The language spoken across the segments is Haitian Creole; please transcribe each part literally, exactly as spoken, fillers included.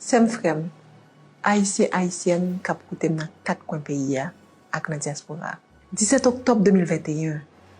Sè m, frè m, Ayisyen, Ayisyèn k ap koute m nan kat kwen peyi a ak nan dyaspora a. Disèt oktòb de mil venteyen,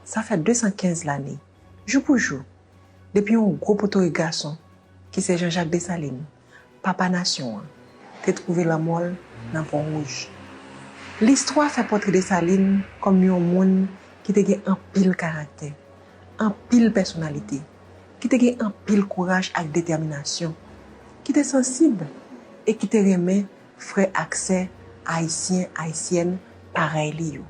sa fè de san kenz lane, jou pou jou, depi yon gwo potorik gason, ki se Jean-Jacques Dessalines, papa nasyon an, te twouve lanmò l nan Pon Wouj. Listwa fè pòtre Dessalines kòm yon moun ki te gen anpil karaktè, anpil pèsonalite, ki te gen anpil kouraj ak detèminasyon, ki te sansib e ki te renmen frè ak sè ayisyen, ayisyèn parèy li yo.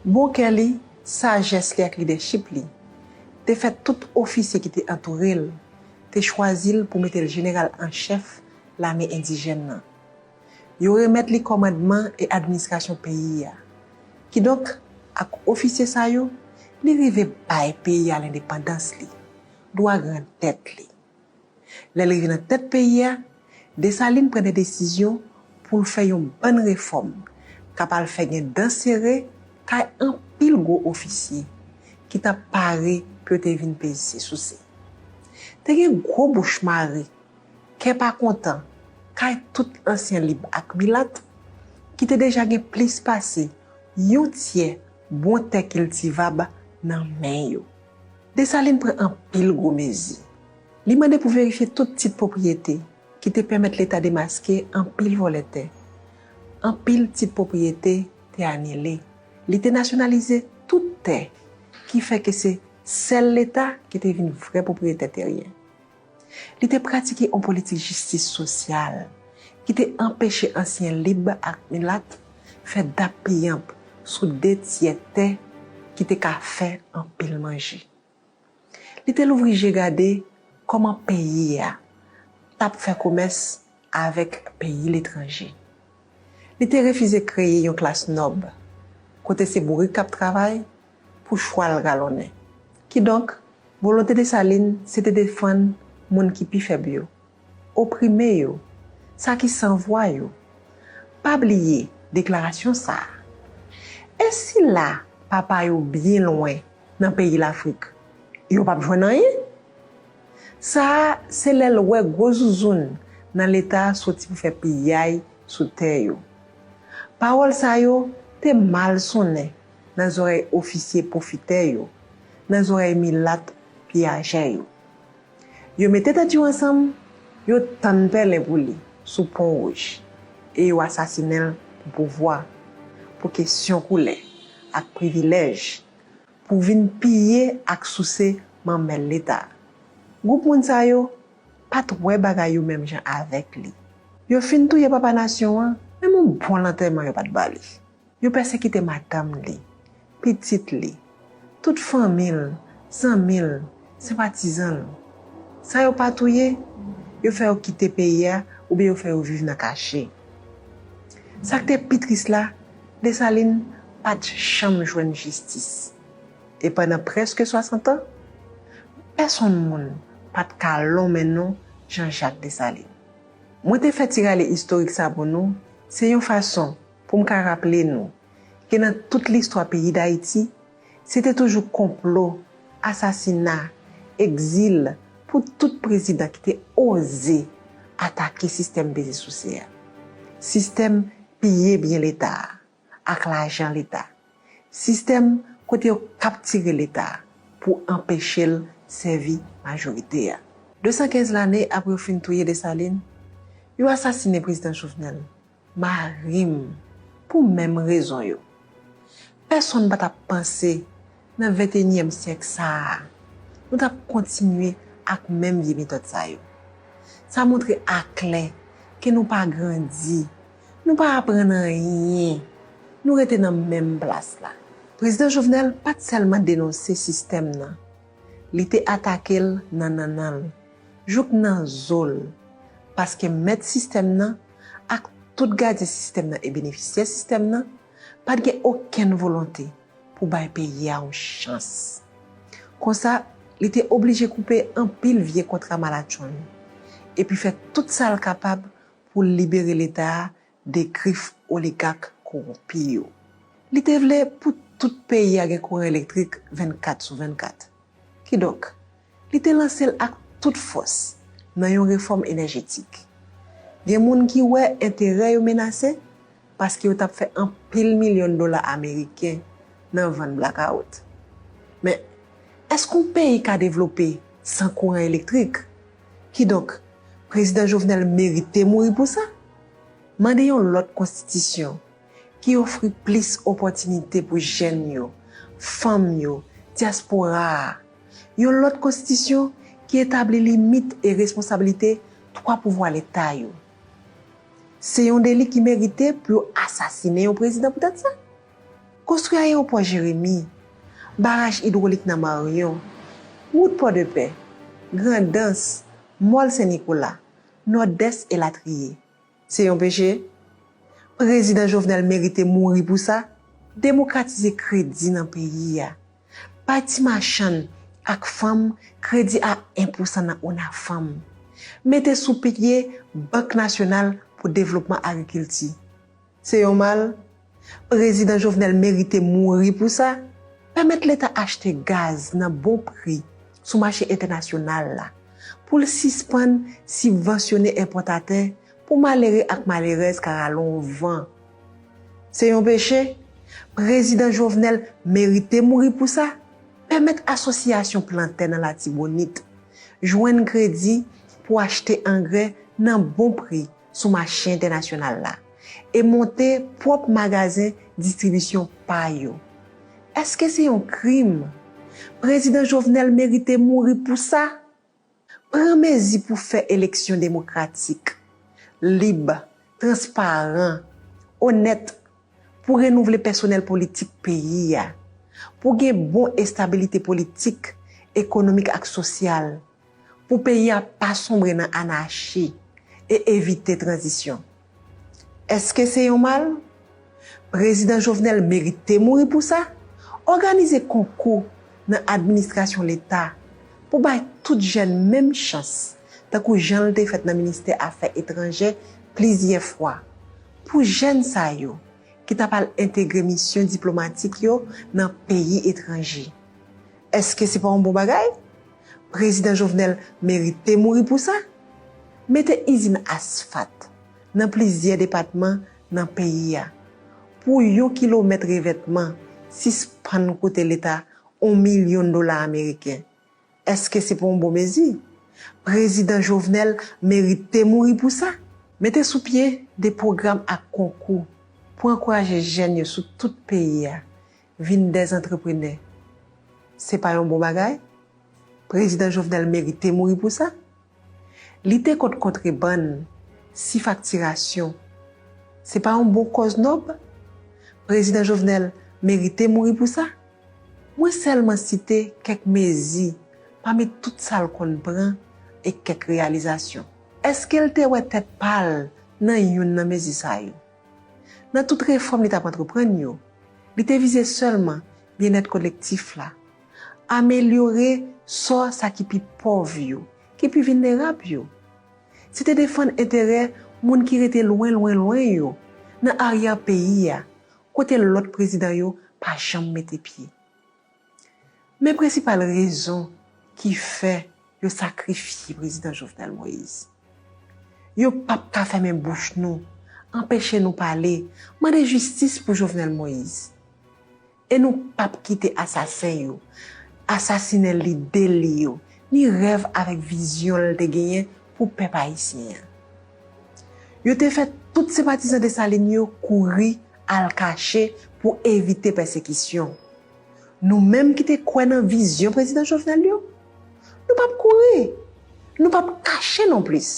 Bon kè li, sajès li ak lidèchip li te fè tout ofisye ki te antoure l te chwazi l pou mete l jeneral an chèf lame endijèn nan. Yo remèt li kòmandman e administrasyon peyi a. Kidonk, ak ofisye sa yo, li rive bay peyi a lendepandans li, dwa grandèt li. Lè l rive nan tèt peyi a, Desalin pran de desizyon pou l fè yon bann refòm k ap al fè gen dan sere kay anpil gwo ofisye ki t ap pare pou yo te vin peze souse. Te gen gwo bouch mare, kè pa kontan kay tout ansyen lib ak milat ki te deja gen plis pase yon tyè bon tè kiltivab nan men yo. Desalin pran anpil gwo mezi. Li mande pou verifye tout tit pwopriyete ki te pèmèt Leta demaske anpil vòlè tè. Anpil tit pwopriyete te anile. Li te nasyonalize tout tè, ki fè ke se sèl Leta ki te vin vrè pwopriyetè teryen. Li te pratike yon politik jistis sosyal ki te anpeche ansyen lib ak milat fè dappiyanp sou de tyè tè ki te ka fè anpil manje. Li te louvri je gade kòman peyi a t ap fè komès avèk peyi letranje. Li te refize kreye yon klas nòb, kote se bourik k ap travay pou chwal galonnen. Kidonk, volonte Desalin se te defann moun ki pi fèb yo, oprime yo, sa ki san vwa yo. Pa bliye deklarasyon sa a. E sila papa yo byen lwen nan peyi Lafrik, yo p ap jwenn anyen? Sa a se lè l wè gwo zouzoun nan Leta soti pou fè piyay sou tè yo. Pawòl sa yo te mal sonnen nan zòrèy ofisye pwofitè yo, nan zòrèy milat piyajè yo. Yo mete tèt yo ansanm, yo tann pèlen pou li sou Pon Wouj, e yo asasinen l pou pouvwa, pou kesyon koulè ak privilèj, pou vin piye ak souse manmèl Leta. Gwoup moun sa yo pa t wè bagay yo menm jan avèk li. Yo fin touye papa nasyon an, menm yon bon lantèman yo pa t ba li. Yo pèsekite madanm li, pitit li, tout fanmi l, zanmi l, senpatizan l. Sa yo pa touye, yo fè yo kite peyi a oubyen yo fè yo viv nan kache. Sa k te pi tris la, Desalin pa t janm jwenn jistis. E pandan prèske swasant an, pèsonn moun pa t ka lonmen non Jean-Jacques Dessalines. Mwen te fè ti rale istorik sa pou nou, se yon fason pou m ka raple nou ke nan tout listwa peyi Dayiti, se te toujou konplo, asasina, egzil pou tout prezidan ki te oze atake sistèm peze souse a, sistèm piye byen Leta a ak lajan Leta, sistèm kote yo kaptire Leta pou anpeche l sèvi majorite a. De san kenz lane apre yo fin touye Desalin, yo asasinen Prezidan Jovenel, mari m, pou menm rezon yo. Pèsonn pa t ap panse nan venteyinyèm syèk sa a, nou t ap kontinye ak menm vye metòd sa yo. Sa montre aklè ke nou pa grandi, nou pa aprann anyen, nou rete nan menm plas la. Prezidan Jovenel pa t sèlman denonse sistèm nan, li te atake l nan nannan l, jouk nan zo l, paske mèt sistèm nan ak tout gadyen sistèm nan e benefisyè sistèm nan pa t gen okenn volonte pou bay peyi a yon chans. Konsa, li te oblije koupe anpil vye kontra malatchonn, epi fè tout sa l kapab pou l libere Leta a de grif oligak kowonpi yo. Li te vle pou tout peyi a gen kouran elektrik vennkat sou vennkat. Kidonk, li te lanse l ak tout fòs nan yon refòm enèjetik. Gen moun ki wè enterè yo menase paske yo t ap fè anpil milyon dola ameriken nan vann blakawout. Men, èske yon peyi ka devlope san kouran elektrik? Kidonk, Prezidan Jovenel merite mouri pou sa? Mande yon lòt konstitisyon ki ofri plis opòtinite pou jèn yo, fanm yo, dyaspora a. Yon lòt konstitisyon ki etabli limit e responsablite twa pouvwa leta yo. Se yon deli ki merite pou yo asasinen yon prezidan poutèt sa? Konstwi ayewopò Jeremi, baraj idwolik nan Maryon, wout Pòdepè, Grandans, Mòl Sen Nikola, Nòdès elatriye. Se yon peche? Prezidan Jovenel merite mouri pou sa? Demokratize kredi nan peyi a. Bay ti machann ak fanm kredi a en pousan nan ONAFAM. Mete sou pye Bank Nasyonal pou Devlopman Agrikilti. Se yon mal? Prezidan Jovenel merite mouri pou sa? Pèmèt Leta achte gaz nan bon pri sou mache entènasyonal la, pou l sispann sibvansyone enpòtatè pou malere ak malerèz ka rale yon van. Se yon peche? Prezidan Jovenel merite mouri pou sa? Pèmèt asosyasyon plantè nan Latibonit jwenn kredi pou achte angrè nan bon pri sou mache entènasyonal la e monte pwòp magazen distribisyon pa yo. Èske se yon krim? Prezidan Jovenel merite mouri pou sa? Pran mezi pou fè eleksyon demokratik, lib, transparan, onèt, pou renouvle pèsonèl politik peyi a, pou gen bon estabilite politik, ekonomik ak sosyal, pou peyi a pa sonbre nan anachi e evite tranzisyon. Èske se yon mal? Prezidan Jovenel merite mouri pou sa? Òganize konkou nan administrasyon Leta pou bay tout jèn menm chans, tankou jan l te fèt nan ministè afè etranjè plizyè fwa, pou jèn sa yo ki t ap al entegre misyon diplomatik yo nan peyi etranje. Èske se pa yon bon bagay? Prezidan Jovenel merite mouri pou sa? Mete izin asfat nan plizyè depatman nan peyi a pou yon kilomèt revètman sispann koute Leta yon milyon dola ameriken. Èske se pa yon bon mezi? Prezidan Jovenel merite mouri pou sa? Mete sou pye de pwogram ak konkou pou ankouraje jèn yo sou tout peyi a vin dè antreprenè. Se pa yon bon bagay? Prezidan Jovenel merite mouri pou sa? Lite kont kontrebann, sifaktirasyon, se pa yon bon kòz nòb? Prezidan Jovenel merite mouri pou sa? Mwen sèlman site kèk mezi pami tout sa l konn pran e kèk reyalizasyon. Èske l te wè tèt pa l nan youn nan mezi sa yo? Nan tout refòm li t ap antreprann yo, li te vize sèlman byennèt kolektif la, amelyore sò sa ki pi pòv yo, ki pi vilnerab yo. Se te defann enterè moun ki rete lwen, lwen, lwen yo, nan aryè peyi a, kote lòt prezidan yo pa janm mete pye. Men prensipal rezon ki fè yo sakrifye Prezidan Jovenel Moïse. Yo p ap ka fèmen bouch nou, anpeche nou pale, mande jistis pou Jovenel Moïse. E nou p ap kite asasen yo asasinen lide li yo, ni rèv avèk vizyon l te genyen pou pèp ayisyen an. Yo te fè tout senpatizan Desalin yo kouri al kache pou evite pèsekisyon. Nou menm ki te kwè nan vizyon Prezidan Jovenel yo, nou p ap kouri, nou p ap kache nonplis.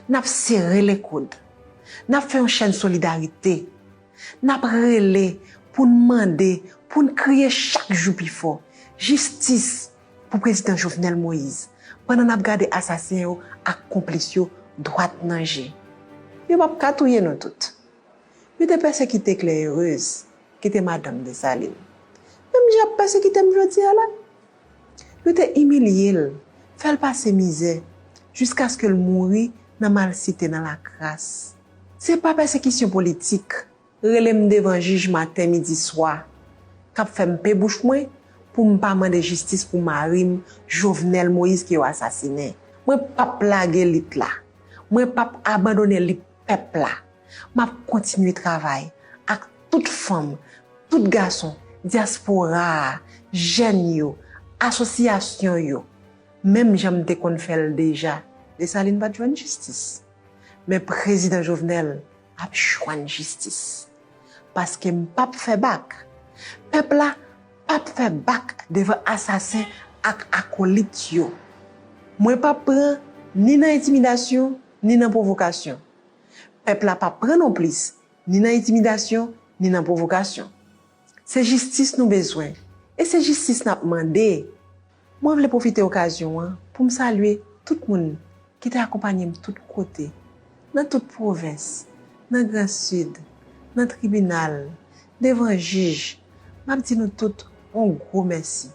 N ap sere lekoud. N ap fè yon chèn solidarite. N ap rele pou n mande, pou n kriye chak jou pi fò, jistis pou Prezidan Jovenel Moïse, pandan n ap gade asasen yo ak konplis yo dwat nan je. Yo p ap ka touye nou tout. Yo te pèsekite Claire Heureuse, ki te madanm Desalin. Menm jan y ap pèsekite m jodi a la. Yo te imilye l, fè l pase mizè, jiskaske l mouri nan malsite, nan lakras. Se pa pèsekisyon politik, rele m devan jij maten, midi, swa, k ap fè m pe bouch mwen pou m pa mande jistis pou mari m, Jovenel Moïse, ke yo asasinen. Mwen p ap lage lit la. Mwen p ap abandone lit pèp la. M ap kontinye travay ak tout fanm, tout gason, dyaspora a, jèn yo, asosyasyon yo, menm jan m te konn fè l deja. Desalin pa t jwenn jistis. Men Prezidan Jovenel ap jwenn jistis. Paske m p ap fè bak. Pèp la p ap fè bak devan asasen ak akolit yo. Mwen p ap pran ni nan entimidasyon, ni nan pwovokasyon. Pèp la p ap pran nonplis, ni nan entimidasyon, ni nan pwovokasyon. Se jistis nou bezwen, e se jistis n ap mande. Mwen vle pwofite okazyon an pou m salye tout moun ki te akonpanye m tout kote, nan tout pwovens, nan Gran Sid, nan tribinal, devan jij. M ap di nou tout yon gwo mèsi.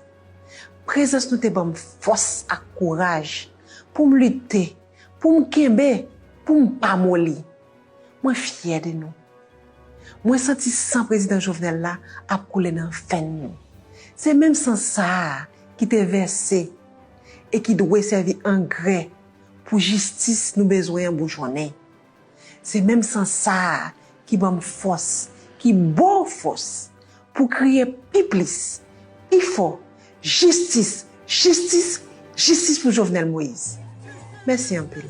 Prezans nou te ban m fòs ak kouraj pou m lite, pou m kenbe, pou m pa moli. Mwen fyè de nou. Mwen santi san Prezidan Jovenel la ap koule nan venn nou. Se menm san sa a ki te vèse e ki dwe sèvi angrè pou jistis nou bezwen an boujonnen. Se menm san sa a ki ban m fòs, ki ba w fòs pou kriye pi plis, pi fò, jistis, jistis, jistis pou Jovenel Moïse. Mèsi anpil.